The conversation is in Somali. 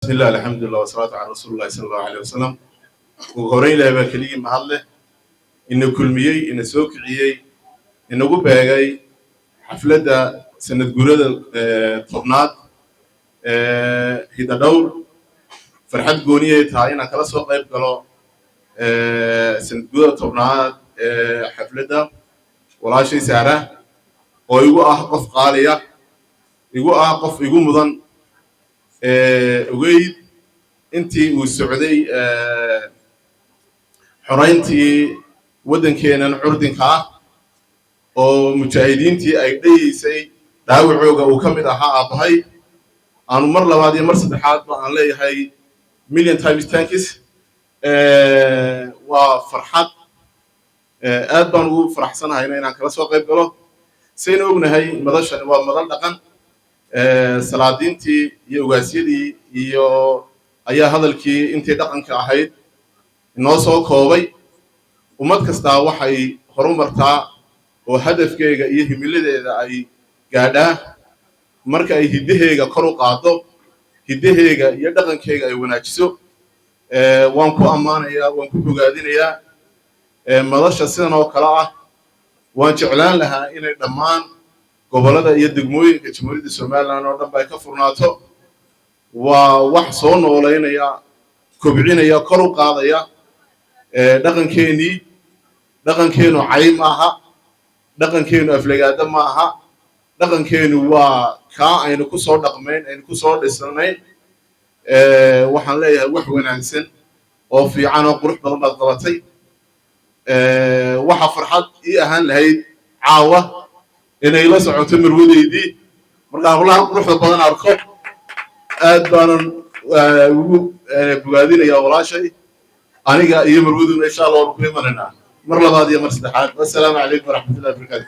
Bismillah, alxamdulilah, wasalaatu calaa rasuuli llahi sala allahu aleyh wasalam. Ugu horeyn, Ilahay baa keligii mahad leh, ina kulmiyey, ina soo kiciyey, inagu beegay xafladda sanad guurada 10aad Hidadhowr. Farxad gooniyay tahay inaan kala soo qayb galo sanad guurada 10aad ee xafladda walaashay Saara, oo igu ah qof qaaliya, igu ah qof igu mudan. Ogeyd intii uu socday xorayntii waddankeenan curdinka ah oo mujaahidiintii ay dhayeysay dhaawacooga uu ka mid ahaa aabbahay. Aanu mar labaad iyo mar saddexaadba aan leeyahay million times thanks. Waa farxad, aad baan ugu faraxsanahayna inaan kala soo qayb galo. Saynu ognahay, madashani waa madal dhaqan. Salaadiintii iyo ogaasyadii iyo ayaa hadalkii intii dhaqanka ahayd inoo soo koobay. Ummad kastaa waxay horumartaa oo hadafkeega iyo himiladeeda ay gaadhaa marka ay hiddaheega kor u qaaddo, hiddaheega iyo dhaqankeega ay wanaajiso. Waan ku ammaanayaa, waan ku bogaadinayaa madasha sidan oo kale ah. Waan jeclaan lahaa inay dhammaan gobollada iyo degmooyinka Jamhuuriyadda Somaliland oo dhan ba ay ka furnaato. Waa wax soo noolaynaya, kobcinaya, kor u qaadaya dhaqankeenii. Dhaqankeenu cay maaha, dhaqankeenu aflagaado ma aha. Dhaqankeenu waa kaa aynu ku soo dhaqmayn, aynu ku soo dhisnay. Waxaan leeyahay, wax wanaagsan oo fiican oo qurux badan baad qabatay. Waxa farxad ii ahaan lahayd caawa inay la socoto marwadeydii. Markaan howlaha quruxda badan arko, aad baanan ugu bogaadinayaa walaashay. Aniga iyo marwaduna, insha Allah, waanu ku imanaynaa mar labaad iyo mar saddexaad. Wassalaamu calaykum waraxmatullahi wabarakaatu.